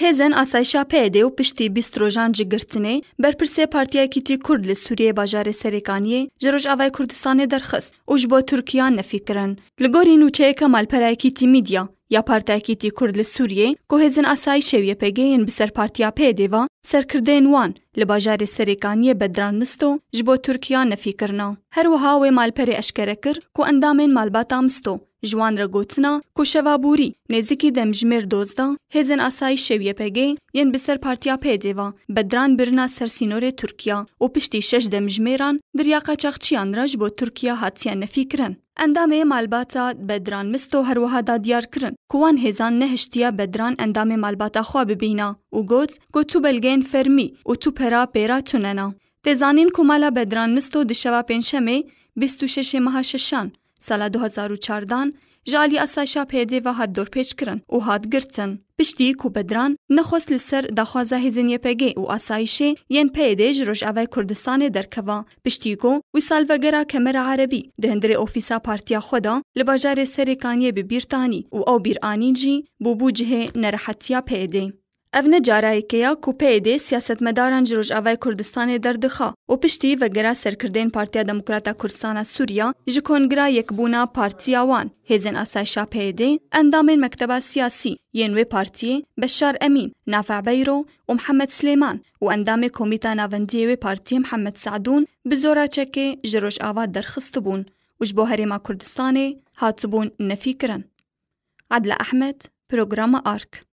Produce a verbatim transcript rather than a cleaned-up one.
Hêzên asayişa P Y D û piştî bîst rojan ji girtinê, berpirsê Partiya Yekîtî Kurd li Sûriyê bajarê Serêkaniyê ji Rojavayê Kurdistanê derxist û ji bo Tirkiya nefî kirin. Li gorî nûçeyeke malpera Yekîtî Media ya Partiya Yekîtî Kurd li Sûriyê, ku hêzên asayişê û Y P G yên bi ser Partiya P Y D ve serkirdeyên wan li bajarê Serêkaniyê Bedran Misto ji bo Tirkiya nefî kirine. Her wiha wê malperê eşkere kir ku endamên malbata Misto ji wan re gotina ku şeva borî nêzîkî demjimêr dozdeh hêzên asayişê û Y P G yên bi ser Partiya P Y D ve Bedran birina ser sînorê Tirkiya û piştî şeş demjimêran di riya qaçaxçiyan re ji bo Tirkiya hatiye nefî kirin. Endamê malbata Bedran Misto her wiha da diyar kirin ku wan hêzan nehiştiye Bedran endamê malbata xwe bibîne û got ku tu belgeyên fermî û tu pera pêra tune ne. Tê zanîn ku mala Bedran Misto di şeva pêncşemê bîst û şeş meha şeşan sala du hezar û çardan ji alî asayişa P Y D ve hat dorpêç kirin û hat girtin. Piştî ku Bedran nexwest li ser daxwaza hêzên Y P G û asayişê yên P Y D ji Rojavayê Kurdistanê derkeva, piştî ku wî salvegera Kemera Erebî di hundirê ofîsa partiya xwe de li bajarê Serêkaniyê bi bîr tanî û ew bîranîn jî bûbû cihê nerehetiya P Y D. Ev ne cara yekê ye ku P Y D siyasetmedaran ji Rojavayê Kurdistanê derdixe û piştî vegera serkirdeyên Partiya Demokrata Kurdistana Sûriya ji Kongra Yekbûna Partiya wan, hêzên asayişa P Y D, endamên mekteba siyasî yên wê partiyê Beşar Emîn, Nafe Beyro û Mihemed Silêman û endamê Komîta Navendiyê wê partiyê Mihemed Sadûn bi zora çekê ji Rojava derxistibûn û ji bo Herêma Kurdistanê hatibûn nefî kirin. Adile Ehmed, Programa Ark.